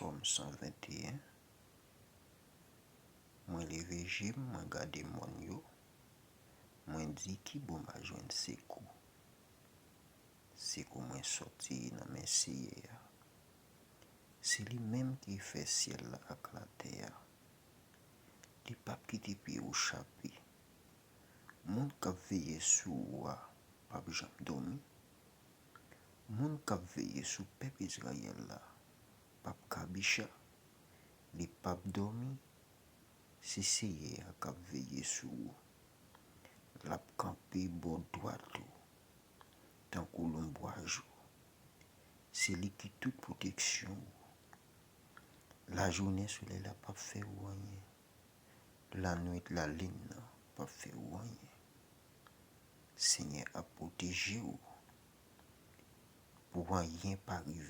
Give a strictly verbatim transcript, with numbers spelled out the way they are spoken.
Sòm san venteyen. Mwen leve je m, mwen gade mòn yo, mwen di: "Kibò m a jwenn sekou?" Sekou mwen sòti nan men Seyè a. Se li menm ki fè syèl la ak latè a. Li p ap kite pye w chape. Moun k ap veye sou ou a p ap janm dòmi. Moun k ap veye sou pèp Izrayèl la p ap kabicha, li p ap dòmi. Se Seyè a k ap veye sou ou. L ap kanpe bò dwat ou tankou lonbraj ou. Se li ki tout pwoteksyon ou. Lajounen, solèy la p ap fè ou anyen. Lannwit, lalin nan p ap fè ou anyen. Senyè ap pwoteje w pou anyen pa rive.